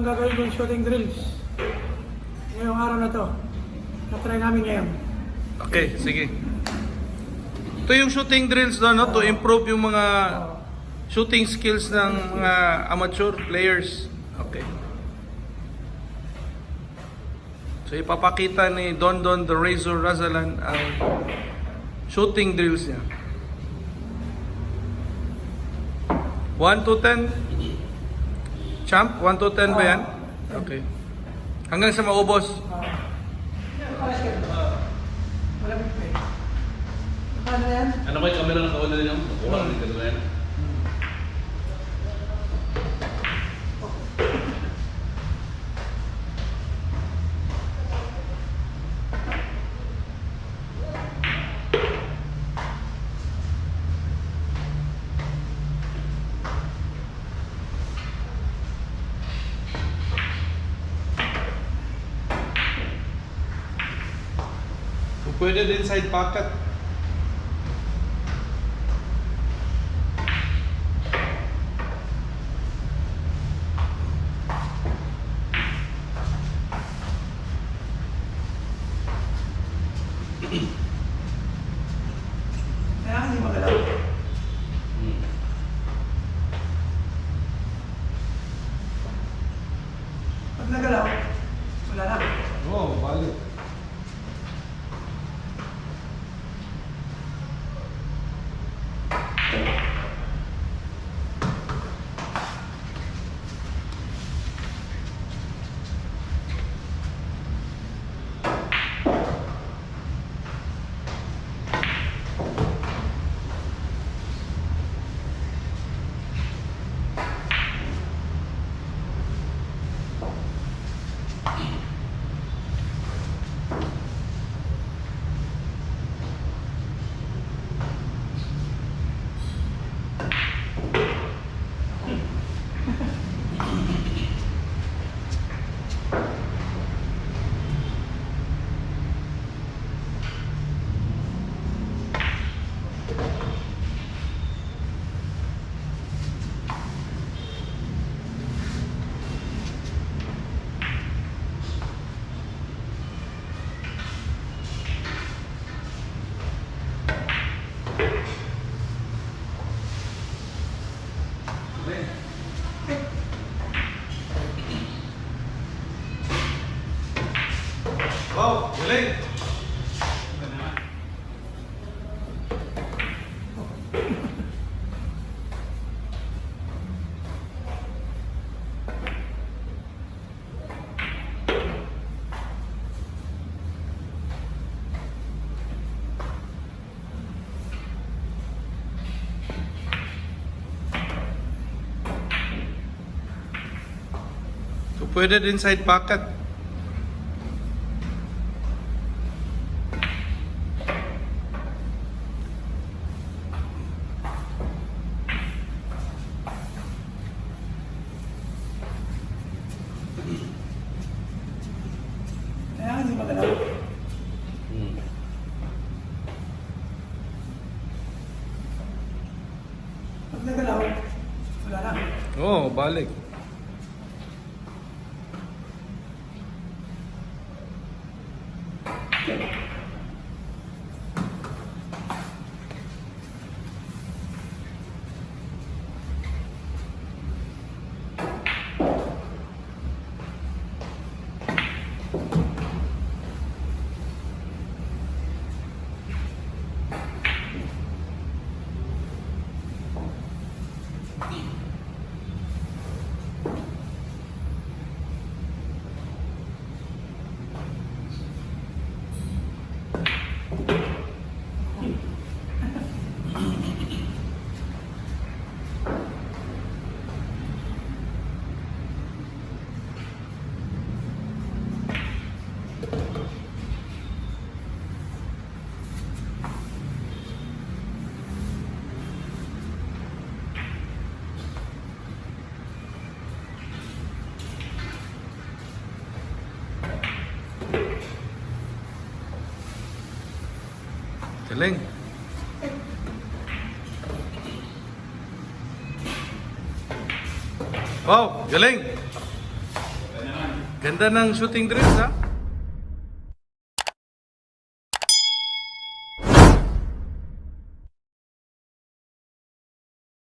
Ito ang gagawin kong shooting drills. Ngayong araw na to. Na-try namin ngayon. Okay, sige. Ito yung shooting drills doon, no? To improve yung mga shooting skills ng mga amateur players. Okay. So ipapakita ni Don Don the Razor Razalan ang shooting drills niya. 1 to 10. Champ, 1 to 10 ba yan? Okay. Hanggang sa maubos. Malamig pa eh. Paano yan? Ano ba yung camera na kauna ninyo? Nakuha na din na yan. Kung pwede din side pocket. Kaya hindi magalaw. Pag nagalaw, wala na. Oo, oh, balik. Wow, galing! So pwede din side pocket. Kaya hindi magalaw. Pag nagalaw, wala na. Oo, oh, balik. Galing. Wow, galing. Ganda ng shooting drills, ha?